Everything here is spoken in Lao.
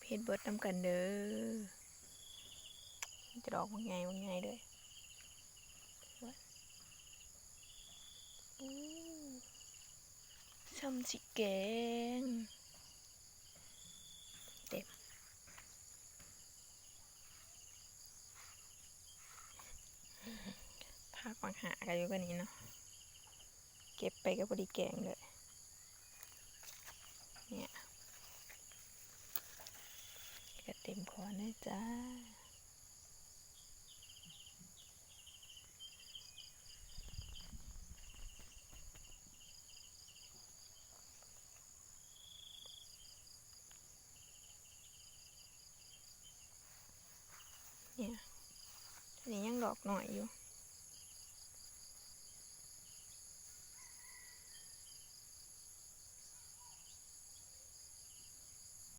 ເຮັດເບິດນຳກັນເດີ. ມີແຕ່ດອກບັກໃຫຍ່ໆເລີຍ. ໂອ້ ຊ່ຳຊິແກງ ເຕັມ. ຜັກບັກຫາກະຢູ່ກັນນີ້ເນາະ ເກັບໄປກໍພໍໄດ້ແກງເລີຍ. ເນຍ ກໍເຕັມຄ້ອນເລີຍຈ້າ. ເນຍ ອັນນີ້ຍັງດອກນ້ອຍຢູ່.